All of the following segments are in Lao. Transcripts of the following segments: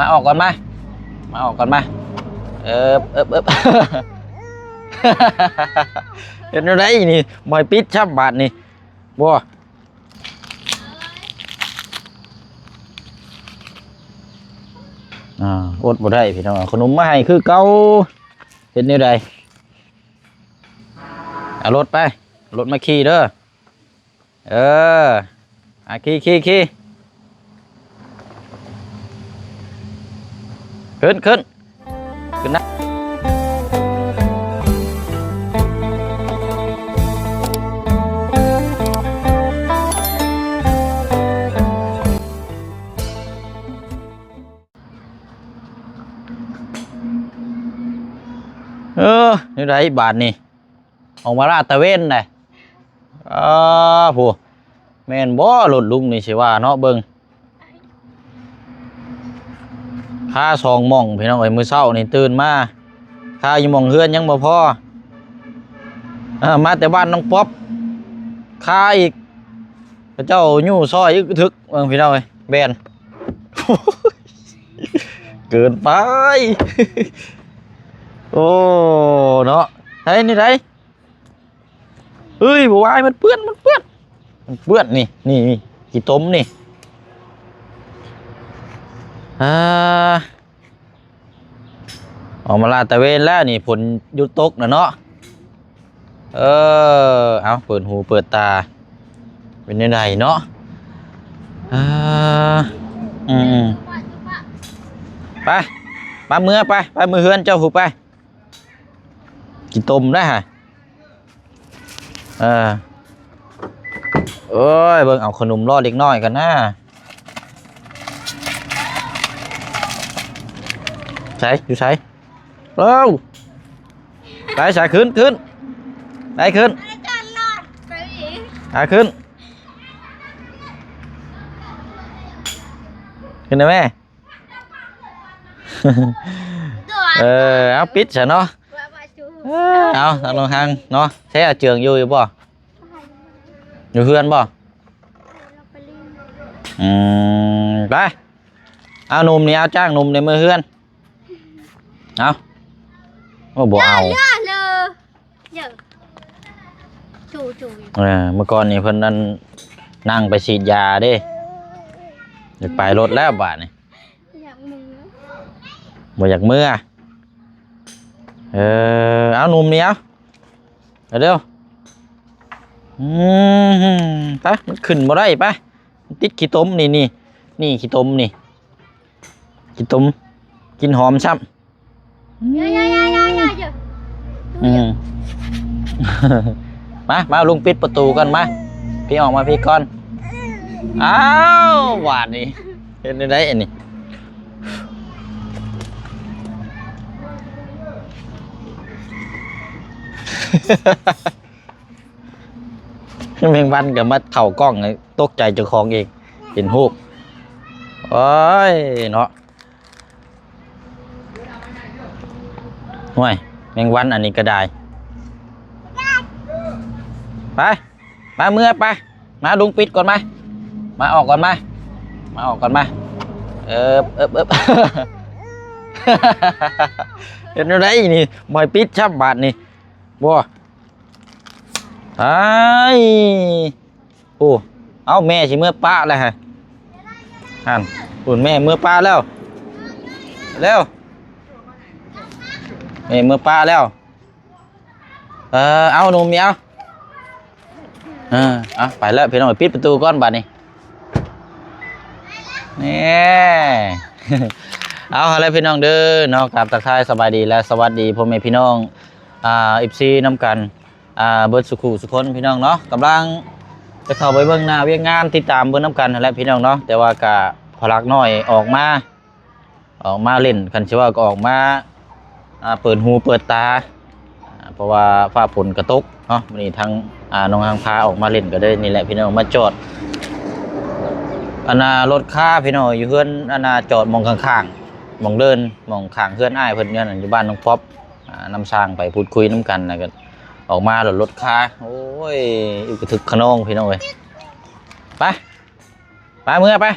ມາອອກກ່ອນມາ ມາອອກກ່ອນມາ ເອີບ ເອີບ ເອີບ ເຮັດແນວໃດນີ້ ບໍ່ໃຫ້ປິດຊ້ຳບາດນີ້ ບໍ່ ອ່າ ອົດບໍ່ໄດ້ພີ່ນ້ອງ ເອົາຂະໜົມມາໃຫ້ຄືເກົ່າ ເຮັດແນວໃດ ເອົາລົດໄປ ເອົາລົດມາຂີ່ເດີ ເອີ ອ່າ ຂີ່ ຂີ່ ຂີ່ ຂຶ້ນ ຂຶ້ນ ຂຶ້ນນະ ເອີ ແນວໃດບາດນີ້ ອອກມາລາດຕະເວນໄດ໋ ອ້າ ຜູ້ ແມ່ນບໍ່ລົດລຸງນີ້ ຊິວ່າເນາະ ເບິ່ງ ຄາສອງໝ່ອງພີ່ນ້ອງເອີຍ ມື້ເຊົ້ານີ້ຕື່ນມາ ຄາຢູ່ໝ່ອງເຮືອນຍັງບໍ່ພໍ ເອີ ມາແຕ່ບ້ານນ້ອງປັອບ ຄາອີກ ເຂົາເຈົ້າຍູ້ຊອຍອຶກທຶກ ເບິ່ງພີ່ນ້ອງເອີຍ ແບນ ເກີນໄປ ໂອ້ ເນາະ ໃສ່ນີ້ໃດ ເອີຍ ບໍ່ວາຍ ມັນເປື້ອນ ມັນເປື້ອນ ມັນເປື້ອນ ນີ້ ນີ້ ນີ້ ຂີ້ຕົມນີ້ ອ່າ ອອກມາລາດຕະເວນແລ້ວນີ້ ຝົນຢຸດຕົກແລ້ວເນາະ ເອີ ເອົາ ເປີດຫູເປີດຕາ ເປັນແນວໃດເນາະ ອ່າ ອືມ ໄປ ໄປເມືອໄປ ໄປເມືອເຮືອນເຈົ້າພຸ້ນໄປ ກິນຕົ້ມໄດ້ຫະ ເອີ ໂອ້ຍ ເບິ່ງເອົາຂະໜົມລໍເດັກນ້ອຍກັນນາ ໃສ ຢູ່ໃສ ເອີ ໄປ ສາຍ ຂຶ້ນ ຂຶ້ນ ໄປ ຂຶ້ນ ສາຍ ຂຶ້ນ ຂຶ້ນໄດ້ແມ່ ເອີ ເອົາ ປິດຊະເນາະ ເອີ ເອົາ ທາງໂລງທາງເນາະ ໃຊ້ອາເຈືອງຢູ່ ຢູ່ບໍ່? ຢູ່ເຮືອນບໍ່? ອືມ ໄປ ເອົາໜຸ່ມນີ້ ເອົາຈ້າງໜຸ່ມນີ້ເມືອເຮືອນ ເອົາ ໂອ້ ບໍ່ເອົາ ເອີ ເມື່ອກ່ອນນີ້ເພິ່ນນັ້ນນັ່ງໄປສີດຢາເດ້ ຢາກໄປລົດແລ້ວບາດນີ້ ຢາກເມືອ ບໍ່ຢາກເມືອ ເອີ ເອົາໜຸ່ມນີ້ ເອົາ ເອົາເດີ ອືມ ໄປ ມັນຂຶ້ນບໍ່ໄດ້ ໄປ ມັນຕິດຂີ້ຕົມ ນີ້ ນີ້ ນີ້ ຂີ້ຕົມນີ້ ຂີ້ຕົມ ກິ່ນຫອມຊ້ຳ ອືມ ມາ ມາ ລຸງປິດປະຕູກ່ອນ ມາ ພີ່ອອກມາພີ່ກ່ອນ ອ້າວ ບາດນີ້ ເຮັດແນວໃດອັນນີ້ ແມງວັນກໍມາເຂົ້າກ້ອງ ຕົກໃຈເຈົ້າຂອງເອງ ເຫັນຮູບ ໂອ້ຍ ເນາະ ໂອ້ຍ ແມງວັນອັນນີ້ກໍໄດ້ ໄປ ໄປ ເມືອໄປ ມາ ລຸງປິດກ່ອນ ມາ ມາ ອອກກ່ອນ ມາ ມາ ອອກກ່ອນ ມາ ເອີບ ເອີບ ເອີບ ເຮັດແນວໃດນີ້ ບໍ່ໃຫ້ປິດຊ້ຳບາດນີ້ ບໍ່ ອ້າຍ ໂອ້ ເອົ້າ ແມ່ຊິເມືອປະແລ້ວຫັ້ນ ຫັ້ນ ພຸ້ນ ແມ່ເມືອປະແລ້ວ ເລັວ ແມ່ເມືອປະແລ້ວ ເອີ ເອົາ ໜຸ່ມນີ້ ເອົາ ເອີ ເອົາ ໄປແລ້ວພີ່ນ້ອງ ປິດປະຕູກ່ອນບາດນີ້ ແນ່ ເອົາ ຫັ້ນແຫຼະພີ່ນ້ອງເດີເນາະ ກາບທັກທາຍສະບາຍດີ ແລະ ສະຫວັດດີພໍ່ແມ່ພີ່ນ້ອງ ອ່າ ເອັຟຊີ ນຳກັນ ອ່າ ເບິດສູ່ຄູ່ສູ່ຄົນພີ່ນ້ອງເນາະ ກຳລັງຈະເຂົ້າໄປເບິ່ງໜ້າວຽກງານ ຕິດຕາມເບິ່ງນຳກັນຫັ້ນແຫຼະພີ່ນ້ອງເນາະ ແຕ່ວ່າກະພໍ່ຫຼັກນ້ອຍອອກມາ ອອກມາຫຼິ້ນ ຄັນຊິເວົ້າກໍອອກມາ ອ່າ ເປີດຫູເປີດຕາ ອ່າ ເພາະວ່າຟ້າຝົນກະຕົກເນາະ ມື້ນີ້ທາງ ອ່າ ນ້ອງຫາງພາອອກມາຫຼິ້ນ ກໍໄດ້ນີ້ແຫຼະພີ່ນ້ອງ ມາຈອດ ອັນນ່າ ລົດຄາພີ່ນ້ອງ ຢູ່ເຮືອນ ອັນນ່າ ຈອດໝ່ອງຂ້າງໆ ໝ່ອງເດີ່ນ ໝ່ອງຂ້າງເຮືອນອ້າຍເພິ່ນ ຢູ່ນັ້ນ ຢູ່ບ້ານນ້ອງປັອບ ອ່າ ນຳຊ່າງໄປພູດຄຸຍນຳກັນ ແລ້ວກໍອອກມາ ລົດ ລົດຄາ ໂອ້ຍ ອຶກກະທຶກຂະນອງພີ່ນ້ອງເອີຍ ໄປ ໄປ ເມືອໄປ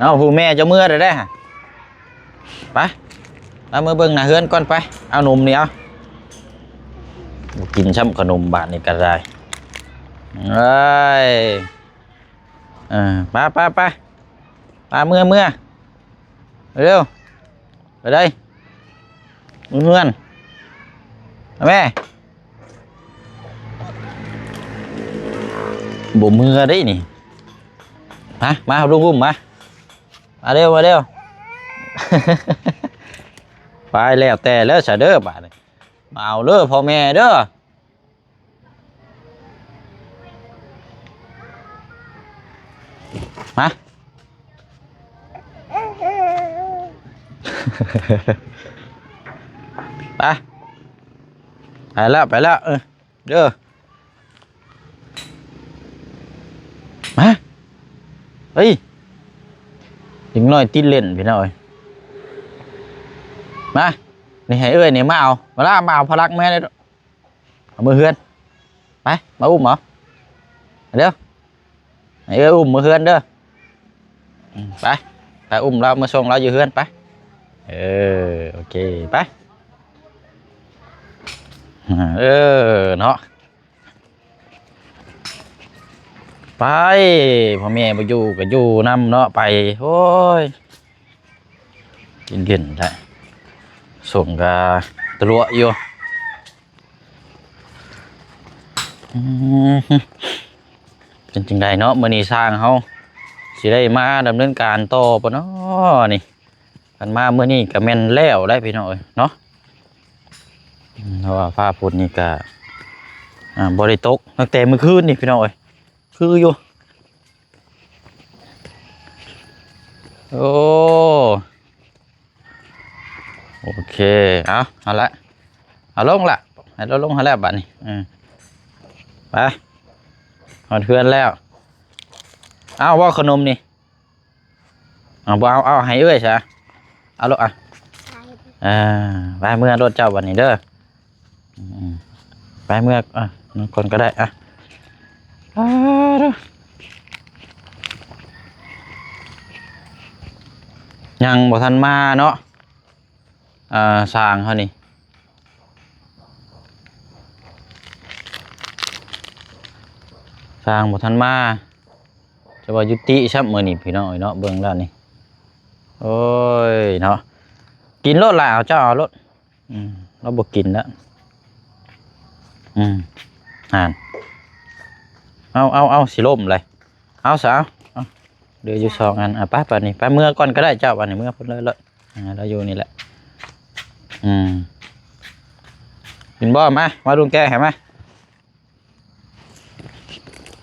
ເອົາ ຜູ້ແມ່ເຈົ້າເມືອແລ້ວເດ້ ໄປ ເອົາ ເມືອເບິ່ງໜ້າເຮືອນກ່ອນ ໄປ ເອົາໜົມນີ້ ເອົາ ບໍ່ກິນຊ້ຳຂະໜົມບາດນີ້ກໍໄດ້ ເອີຍ ເອີ ໄປ ໄປ ໄປ ໄປ ເມືອ ເມືອ ເລັວ ໄປໄດ້ ເມືອເຮືອນ ແມ່ ບໍ່ເມືອເດ້ນີ້ ມາ ມາ ເອົາລູກອຸ້ມມາ ມາເລັວ ມາເລັວ ໄປ ແລ້ວແຕ່ແລ້ວຊະເດີ ບາດນີ້ ມາເອົາເດີ ພໍ່ແມ່ເດີ. ມາ ໄປ ໄປແລ້ວ ໄປແລ້ວ ເອີ ເດີ ມາ ເຮີ້ຍ ເດັກນ້ອຍຕິດຫຼິ້ນ ພີ່ນ້ອງເອີຍ ມາ ນີ້ໃຫ້ເອື້ອຍນີ້ມາເອົາ ມາລະ ມາເອົາພະລັກແມ່ເດີ. ເອົາເມືອເຮືອນ ໄປ ມາອຸ້ມເອົາ ເດີ ໃຫ້ເອື້ອຍອຸ້ມເມືອເຮືອນເດີ ອືມ ໄປ ໄປອຸ້ມລາວເມືອສົ່ງລາວຢູ່ເຮືອນໄປ ເອີ ໂອເຄ ໄປ ເອີ ເນາະ ໄປ ພໍ່ແມ່ບໍ່ຢູ່ກໍຢູ່ນຳເນາະ ໄປ ໂອ້ຍ ກິນເຢັນແທ້ ສົ່ງກະຕະຫຼວະຢູ່. ອືມ ເປັນຈັ່ງໃດເນາະ ມື້ນີ້ຊ່າງເຮົາຊິໄດ້ມາດຳເນີນການຕໍ່ບໍ່ເນາະນີ້ ຄັນມາມື້ນີ້ກໍແມ່ນແລ້ວໄດ໋ພີ່ນ້ອງເອີຍເນາະ ເພາະວ່າຟ້າຝົນນີ້ກໍ ອ່າ ບໍ່ໄດ້ຕົກຕັ້ງແຕ່ມື້ຄືນນີ້ພີ່ນ້ອງເອີຍ ຄືຢູ່ ໂອ້ ໂອເຄ ເອົາ ເອົາລະ ເອົາລົງລະ ໃຫ້ລາວລົງຫັ້ນແຫຼະບາດນີ້ ເອີ ໄປ ຮອດເຮືອນແລ້ວ ເອົາບໍ່ຂະໜົມນີ້ ເອົາ ບໍ່ເອົາ ເອົາໃຫ້ເອື້ອຍຊະ ເອົາໂລດ ອ່ະ ອ່າ ໄປເມືອໂລດເຈົ້າບາດນີ້ເດີ ອືມ ໄປເມືອ ອ່ະ ນອນກ່ອນກໍໄດ້ ອ່ະ ອ່າ ຍັງບໍ່ທັນມາເນາະ ອ່າ ຊ່າງເຮົານີ້ ຊ່າງບໍ່ທັນມາ ຈະວ່າຢຸດຕິຊ້ຳມື້ນີ້ພີ່ນ້ອງເອີຍເນາະ ເບິ່ງແລ້ວນີ້ ໂອ້ຍ ເນາະ ກິນໂລດລະ ເອົາ ເຈົ້າເອົາໂລດ ອືມ ລາວບໍ່ກິນແລ້ວ ອືມ ຫັ້ນ ເອົາ ເອົາ ເອົາ ຊິລົ້ມເລີຍ ເອົາຊະ ເອົາ ເອົາ ເຫຼືອຢູ່ສອງອັນ ອ່ະ ໄປ ບາດນີ້ ໄປເມືອກ່ອນກໍໄດ້ເຈົ້າ ບາດນີ້ເມືອພຸ້ນເລີຍໂລດ ອ່າ ລາວຢູ່ນີ້ແຫຼະ ອືມ ກິນບໍ່ ມາ ມາລຸງແກະໃຫ້ ມາ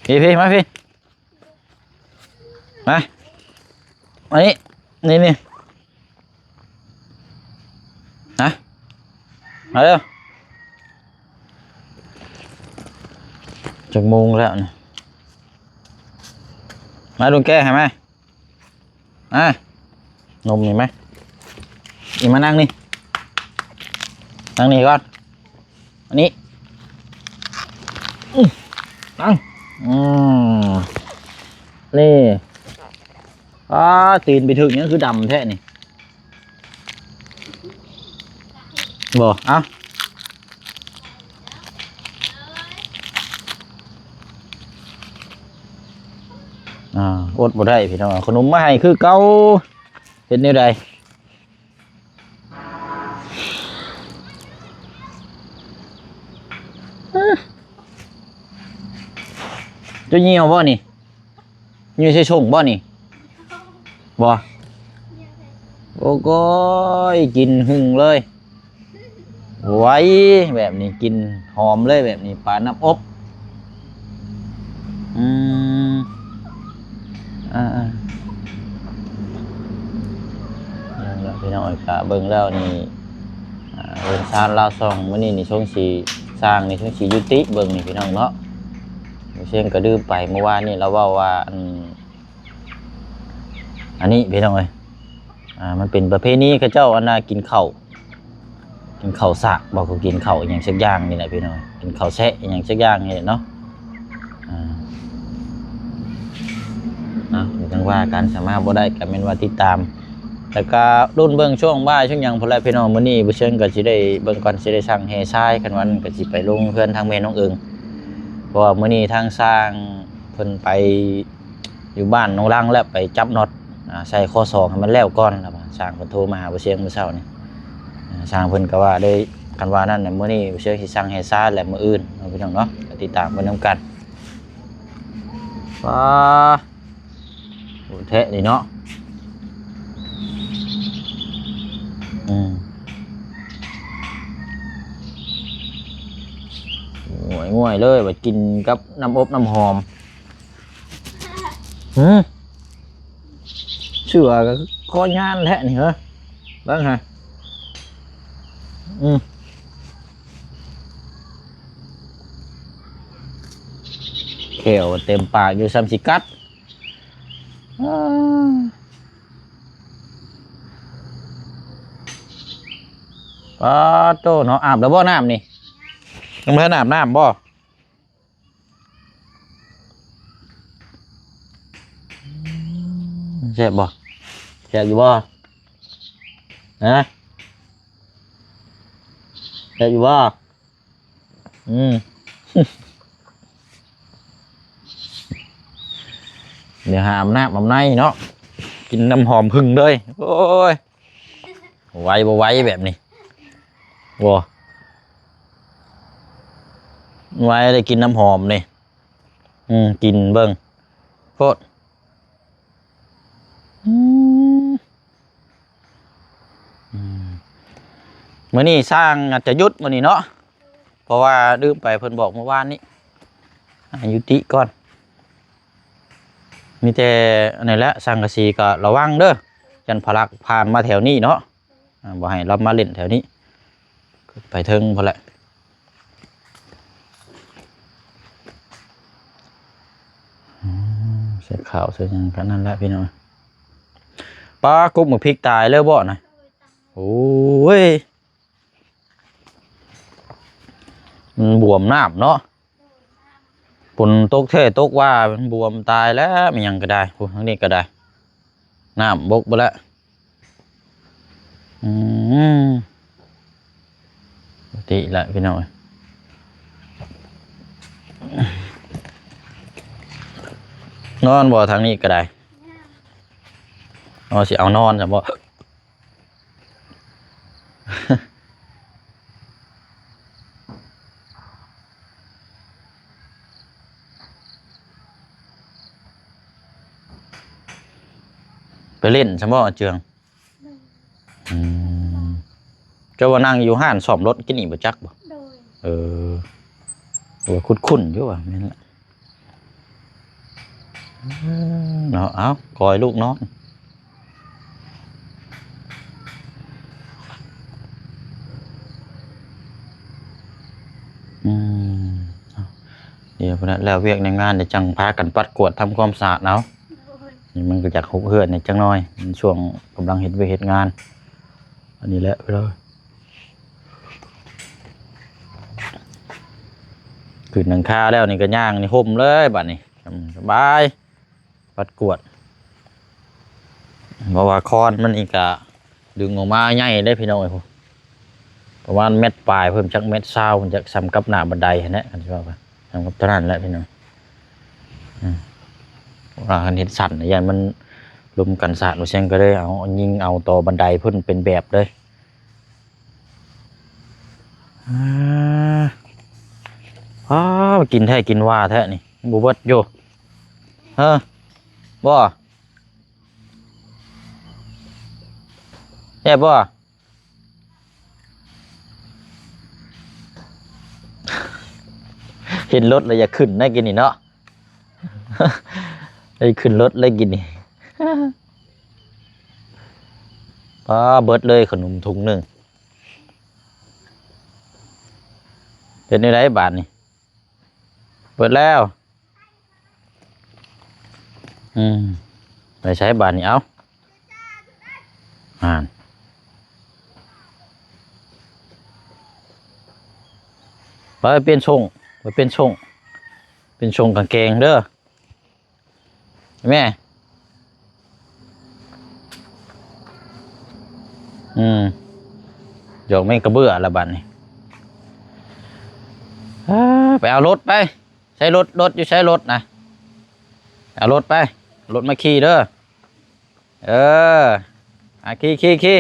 ພີ້ໆ ມາພີ້ ມາ ມານີ້ ນີ້ໆ ຮະ ມາເດີ ຈັກໂມງແລ້ວນີ້ ມາລຸງແກະໃຫ້ ມາ ອ່ະ ນົມນີ້ໄໝ? ນີ້ ມານັ່ງນີ້ ນັ່ງນີ້ກ່ອນ ອັນນີ້ ອື ນັ່ງ ອື ນີ້ ອ້າ ຕີນໄປຖືກຫຍັງຄືດຳແທ້ນີ້ ບໍ່ ເອົ້າ ອ່າ ອົດບໍ່ໄດ້ພີ່ນ້ອງ ເອົາຂະໜົມມາໃຫ້ຄືເກົ່າ ເຮັດແນວໃດ? ເຈົ້າຍ່ຽວບໍ່ນີ້? ຢູ່ໃສ່ສົ່ງບໍ່ນີ້? ບໍ່ ໂອ້ໂກຍ ກິນຫຶ່ງເລີຍ ໄວ ແບບນີ້ ກິ່ນຫອມເລີຍແບບນີ້ ປານ້ຳອົບ ອືມ ອ່າ ເບິ່ງແລ້ວ ພີ່ນ້ອງເອີຍ ກະເບິ່ງແລ້ວນີ້ ອ່າ ເຮືອນຊານລາວຊ່ອງມື້ນີ້ນີ້ ຊົງຊິ ຊ່າງນີ້ຊົງຊິຍຸຕິ ເບິ່ງນີ້ ພີ່ນ້ອງເນາະ ບໍ່ເຊງກໍດື່ມໄປ ມື້ວານນີ້ລາວເວົ້າວ່າ ອັນ ອັນນີ້ພີ່ນ້ອງເອີຍ ອ່າ ມັນເປັນປະເພນີເຂົາເຈົ້າ ອັນນ່າ ກິນເຂົ້າ ກິນເຂົ້າສາກບໍ່ ຄືກິນເຂົ້າອີ່ຫຍັງສັກຢ່າງນີ້ແຫຼະພີ່ນ້ອງ ກິນເຂົ້າແຊະອີ່ຫຍັງສັກຢ່າງນີ້ແຫຼະເນາະ ອ່າ ເນາະ ເປັນຈັ່ງ ວ່າກັນ ສາມາດບໍ່ໄດ້ກໍແມ່ນວ່າຕິດຕາມ ແລ້ວກໍລຸ້ນເບິ່ງຊ່ວງບ່າຍຊ່ວງຫຍັງພຸ້ນແຫຼະພີ່ນ້ອງ. ມື້ນີ້ບໍ່ເຊີງກໍຊິໄດ້ເບິ່ງກ່ອນ ຊິໄດ້ສັ່ງແຮ່ຊາຍ ຄັນວ່ານັ້ນກໍຊິໄປລົງເຮືອນທາງແມ່ນ້ອງເອີງ ເພາະວ່າມື້ນີ້ທາງຊ່າງເພິ່ນໄປຢູ່ບ້ານໜອງລັງ ແລ້ວໄປຈັບນັອດ ອ່າ ໃສ່ຂໍ້ສອງໃຫ້ມັນແລ້ວກ່ອນ ແລ້ວວ່າຊ່າງເພິ່ນໂທມາຫາບໍ່ເຊີງມື້ເຊົ້ານີ້. ອ່າ ຊ່າງເພິ່ນກໍວ່າໄດ້ ຄັນວ່ານັ້ນນະ ມື້ນີ້ບໍ່ເຊີງຊິສັ່ງແຮ່ຊາຍ ແລະ ມື້ອື່ນເນາະ ພີ່ນ້ອງເນາະ ກໍຕິດຕາມເບິ່ງນຳກັນ. ວ້າ ໂອ້ ແທ້ນີ້ເນາະ ອືມ ງ່ວຍໆເລີຍ ໄວ້ກິນກັບນ້ຳອົບນ້ຳຫອມ. ຫື ເສື້ອກໍຄໍຍານແທ້ນີ້ເຮີ ເບິ່ງຫາ ອືມ ແຂ້ວເຕັມປາກຢູ່ ສ່ຳຊິກັດ. ອ້າ ປາດໂທ້ເນາະ ອາບແລ້ວບໍ່ນ້ຳນີ້? ຍັງບໍ່ທັນອາບນ້ຳບໍ່? ແຊບບໍ່? ແຊບຢູ່ບໍ່? ຮະ? ແຊບຢູ່ບໍ່? ອືມ ດຽວຫາອາບນ້ຳອາບໃນເນາະ ກິນນ້ຳຫອມຫຶ່ງເລີຍ. ໂອ້ຍ ໄວບໍ່ໄວແບບນີ້ ບໍ່ໄວ ໄດ້ກິນນ້ຳຫອມນີ້. ອືມ ກິນເບິ່ງໂພດ. ອືມ ອືມ ມື້ນີ້ຊ່າງອາດຈະຢຸດມື້ນີ້ເນາະ ເພາະວ່າລືມໄປ ເພິ່ນບອກມື້ວານນີ້ ໃຫ້ຍຸຕິກ່ອນ. ມີແຕ່ອັນນີ້ແຫຼະ ສັງກະສີກໍລະວັງເດີ ຢ້ານພະລັກຜ່ານມາແຖວນີ້ເນາະ ອ່າ ບໍ່ໃຫ້ລາວມາຫຼິ້ນແຖວນີ້ ໄປເທິງພຸ້ນແຫຼະ. ອືມ ໃສ່ເຂົ້າໃສ່ຫຍັງກັນນັ້ນແຫຼະພີ່ນ້ອງ. ປາ ກົກໝາກພິກຕາຍແລ້ວບໍ່ນະ? ໂອ້ຍ ມັນບວມນ້ຳເນາະ ຝົນຕົກແທ້ຕົກວ່າ ມັນບວມຕາຍແລ້ວ ແມ່ນຫຍັງກໍໄດ້. ໂອ້ ທາງນີ້ກໍໄດ້ ນ້ຳບົກເບິດແລ້ວ. ອືມ ປົກກະຕິແຫຼະພີ່ນ້ອງເອີຍ. ນອນບໍ່ທາງນີ້ກໍໄດ້? ອໍ ຊິເອົານອນຊັ້ນບໍ່? ໄປຫຼິ້ນຊັ້ນບໍ່ ອາເຈືອງ? ໂດຍ. ອືມ ເຈົ້າວ່ານັ່ງຢູ່ຮ້ານສ້ອມລົດກິນນີ້ບໍ່ຈັກບໍ່? ໂດຍ. ເອີ ໂອ້ ຄຸ້ນໆຢູ່ວ່າ ແມ່ນລະ. ເນາະ ເອົາ ກອຍລູກນອນ. ອືມ ດຽວພຸ້ນນະ ແລ້ວວຽກໃນງານ ດຽວຈັ່ງພາກັນປັດກວາດທຳຄວາມສະອາດເອົາ. ໂດຍ. ນີ້ມັນກໍຢາກຮົກເຮືອນນີ້ຈັກໜ້ອຍ ມັນຊ່ວງກຳລັງເຮັດວຽກເຮັດງານ. ອັນນີ້ແຫຼະພີ່ນ້ອງ ຂຶ້ນຫຼັງຄາແລ້ວນີ້ກໍຍ່າງນີ້ຮົ່ມເລີຍບາດນີ້ ສຳ ສະບາຍ ປັດກວາດ. ເພາະວ່າຄອນມັນນີ້ກະດຶງອອກມາໃຫຍ່ເດ້ພີ່ນ້ອງເອີຍ ປະມານແມັດປາຍ ເພິ່ນຈັກແມັດຊາວ ຈັກສ່ຳກັບໜ້າບັນໄດຫັ້ນແຫຼະ ຄັນຊິເວົ້າກໍສ່ຳກັບເທົ່ານັ້ນແຫຼະພີ່ນ້ອງ. ອືມ ວ່າຄັນເຮັດສັ້ນຢ້ານມັນລົມກັນສາດ ບໍ່ແຊງກໍເລີຍເອົາ ຍິງເອົາຕໍ່ບັນໄດພຸ້ນເປັນແບບເລີຍ. ອ່າ ອ້າວ ກິນແທ້ກິນວ່າແທ້ນີ້ ບໍ່ເບິດຢູ່ ເຮີ ບໍ່ ແຊບບໍ່? ເຫັນລົດແລ້ວຢາກຂຶ້ນນະກິນນີ້ເນາະ ໄດ້ຂຶ້ນລົດແລ້ວກິນນີ້. ປ້າ ເບິດເລີຍຂະໜົມຖົງໜຶ່ງ. ເຮັດແນວໃດບາດນີ້? ເບິດແລ້ວ. ອືມ ໄປໃສບາດນີ້? ເອົ້າ ຫັ້ນ ໄປປ່ຽນຊົງ ໄປປ່ຽນຊົງ ປ່ຽນຊົງກາງເກງເດີ. ແມ່ ອືມ ຢອກແມ່ນກະເບືອລະບັດນີ້. ເອີ ໄປເອົາລົດໄປ. ໃຊ້ລົດ ລົດຢູ່ໃສລົດນະ? ເອົາລົດໄປ ລົດມາຂີ່ເດີ. ເອີ ອ່າ ຂີ່ ຂີ່ ຂີ່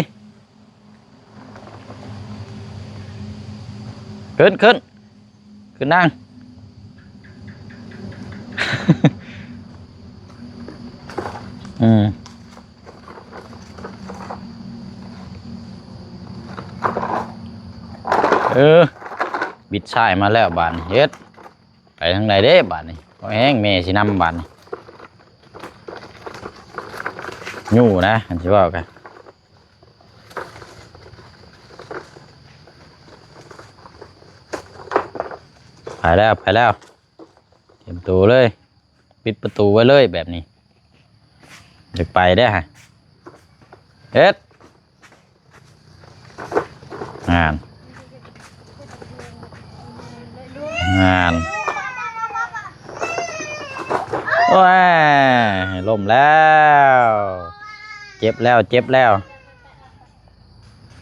ຂຶ້ນ ຂຶ້ນ ຂຶ້ນນັ່ງ. ອືມ ເອີ ບິດຊ້າຍມາແລ້ວບາດນີ້ ເຮັດ ໄປທາງໃດເດ້ບາດນີ້? ພໍແຮງແມ່ຊິນຳບາດນີ້. ຍູ້ນະ ຄັນຊິເວົ້າກະ ໄປແລ້ວ ໄປແລ້ວ ຕຽມໂຕເລີຍ ປິດປະຕູໄວ້ເລີຍແບບນີ້. ຢາກໄປເດ້ ເຮັດ ງານ ງານ ໂອ້ຍ ລົ້ມແລ້ວ ເຈັບແລ້ວ ເຈັບແລ້ວ.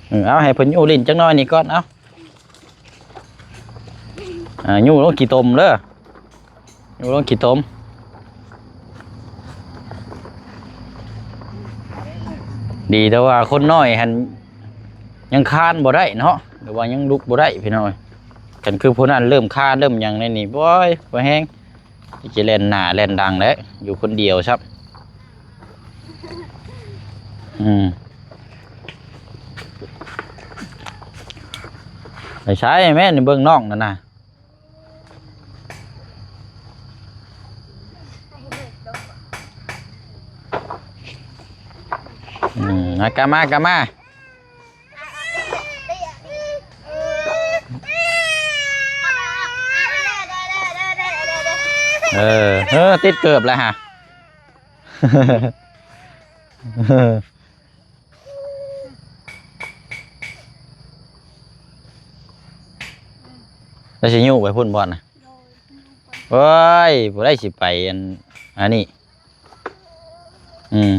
ເອີ ເອົາ ໃຫ້ເພິ່ນຢູ່ຫຼິ້ນຈັກໜ້ອຍນີ້ກ່ອນ ເອົາ ອ່າ ຢູ່ລົງຂີ້ຕົມເດີ ຢູ່ລົງຂີ້ຕົມ. ດີແຕ່ວ່າຄົນນ້ອຍຫັ້ນຍັງຄານບໍ່ໄດ້ເນາະ ຫຼືວ່າຍັງລຸກບໍ່ໄດ້ພີ່ນ້ອງເອີຍ. ຄັນຄືຜູ້ນັ້ນເລີ່ມຄານເລີ່ມຫຍັງແນວນີ້ ໂອ້ຍ ບໍ່ແຮງ ຊິແລ່ນໜ້າແລ່ນດັງແຫຼະ ຢູ່ຄົນດຽວຊ້ຳ. ອືມ ໄປໃສແມ່ນ ເບິ່ງນ້ອງນັ້ນນະ. ອືມ ມາ ກະມາ ກະມາ. ເອີ ເອີ ຕິດເກີບແລ້ວຫະ. ແລ້ວຊິຍູ້ໄປພຸ້ນບໍ່ນະ? ໂດຍ ໂອ້ຍ ຜູ້ໃດຊິໄປອັນ ອັນນີ້ ອືມ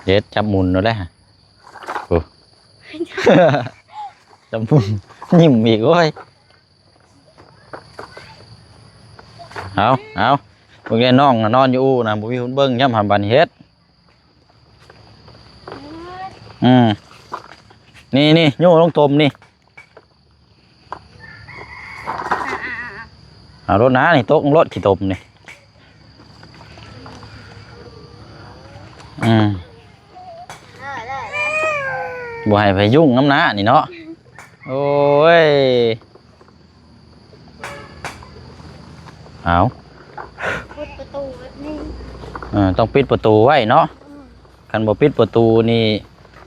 ເດັດ ຈັບໝຸນໂລດເດ້ ໂອ້ ຈັບໝຸນ ຍິ້ມອີກ ໂອ້ຍ ເອົາ ເອົາ ເບິ່ງແດ່ ນ້ອງນະນອນຢູ່ອູ່ນະ ບໍ່ມີຄົນເບິ່ງ ຍາມຫາບັນເຮັດ ອືມ ນີ້ໆ ໂຍນລົງຕົມນີ້ ເອົາໂລດນາ ນີ້ ຕົກລົດຂີ້ຕົມນີ້ ອືມ ບໍ່ໃຫ້ໃຜຫຍຸ້ງນຳນານີ້ເນາະ ໂອ້ຍ. ເອົາ ປິດປະຕູແບບນີ້ ເອີ ຕ້ອງປິດປະຕູໄວ້ເນາະ ອືມ ຄັນບໍ່ປິດປະຕູນີ້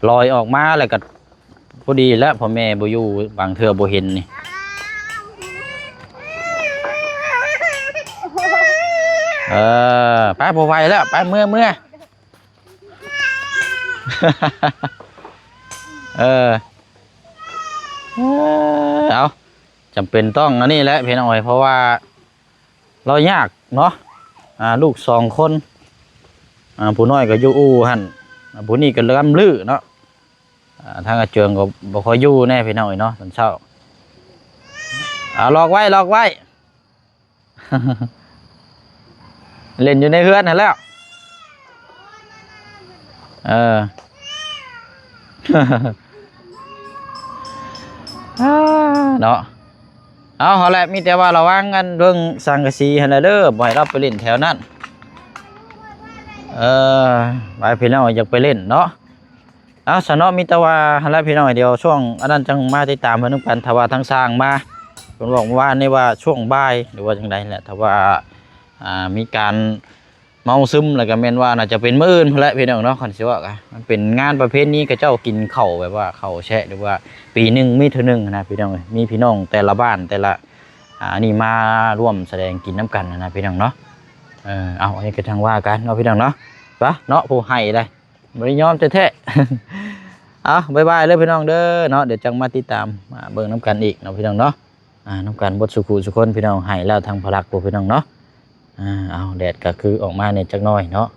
ລອຍອອກມາແລ້ວກໍພໍດີແລ້ວ ພໍ່ແມ່ບໍ່ຢູ່ ບາງເທື່ອບໍ່ເຫັນນີ້ ເອີ ໄປ ບໍ່ໄຫວແລ້ວ ໄປ ເມືອ ເມືອ. ເອີ ເອີ ເອົາ ຈຳເປັນຕ້ອງອັນນີ້ແຫຼະພີ່ນ້ອງເອີຍ ເພາະວ່າລາວຍາກເນາະ ອ່າ ລູກສອງຄົນ ອ່າ ຜູ້ນ້ອຍກໍຢູ່ອູ່ຫັ້ນ ອ່າ ຜູ້ນີ້ກໍລຳລືເນາະ ອ່າ ທາງອາເຈີງກໍບໍ່ຄ່ອຍຢູ່ແດ່ພີ່ນ້ອງເອີຍເນາະ ຕອນເຊົ້າ ເອົາ ລອກໄວ້ ລອກໄວ້. ຫຼິ້ນຢູ່ໃນເຮືອນຫັ້ນແຫຼ້ວ ເອີ ເນາະ ເອົາ ຫັ້ນແຫຼະ ມີແຕ່ວ່າລະວັງອັນເບິ່ງສັງກະສີຫັ້ນແຫຼະເດີ ບໍ່ໃຫ້ລາວໄປຫຼິ້ນແຖວນັ້ນ ເອີ ໄປ ພີ່ນ້ອງຢາກໄປຫຼິ້ນເນາະ. ເອົາ ຊະເນາະ ມີແຕ່ວ່າຫັ້ນແຫຼະພີ່ນ້ອງ ດຽວຊ່ວງອັນນັ້ນຈັ່ງມາຕິດຕາມເບິ່ງນຳກັນ ຖ້າວ່າທາງຊ່າງມາ ເພິ່ນບອກເມື່ອວານນີ້ວ່າຊ່ວງບ່າຍ ຫຼືວ່າຈັ່ງໃດແຫຼະ ຖ້າວ່າ ອ່າ ມີການເມົາຊຶມ ແລ້ວກໍແມ່ນວ່າໜ້າຈະເປັນມື້ອື່ນພຸ້ນແຫຼະພີ່ນ້ອງເນາະ ຄັນຊິເວົ້າກະ ມັນເປັນງານປະເພນີ ເຂົາເຈົ້າກິນເຂົ້າແບບວ່າເຂົ້າແຊະ ຫຼືວ່າປີໜຶ່ງມີເທື່ອໜຶ່ງນະພີ່ນ້ອງເອີຍ ມີພີ່ນ້ອງແຕ່ລະບ້ານ ແຕ່ລະ ອ່າ ອັນນີ້ມາຮ່ວມສະແດງກິນນຳກັນນະພີ່ນ້ອງເນາະ ເອີ ເອົາ ອັນນີ້ກໍຈັ່ງວ່າກັນເນາະພີ່ນ້ອງເນາະ ປະເນາະ ຜູ້ໃຫ້ໄດ ບໍ່ໄດ້ຍອມແທ້ໆ ເອົາ ບາຍບາຍເດີພີ່ນ້ອງເດີເນາະ ດຽວຈັ່ງມາຕິດຕາມ ມາເບິ່ງນຳກັນອີກເນາະພີ່ນ້ອງເນາະ ອ່າ ນຳກັນເບິດສູ່ຜູ້ສູ່ຄົນພີ່ນ້ອງ ໃຫ້ແລ້ວທັງພະລັກຜູ້ພີ່ນ້ອງເນາະ ອ່າ ເອົາ ແດດກໍຄືອອກມາແດ່ຈັກໜ້ອຍເນາະ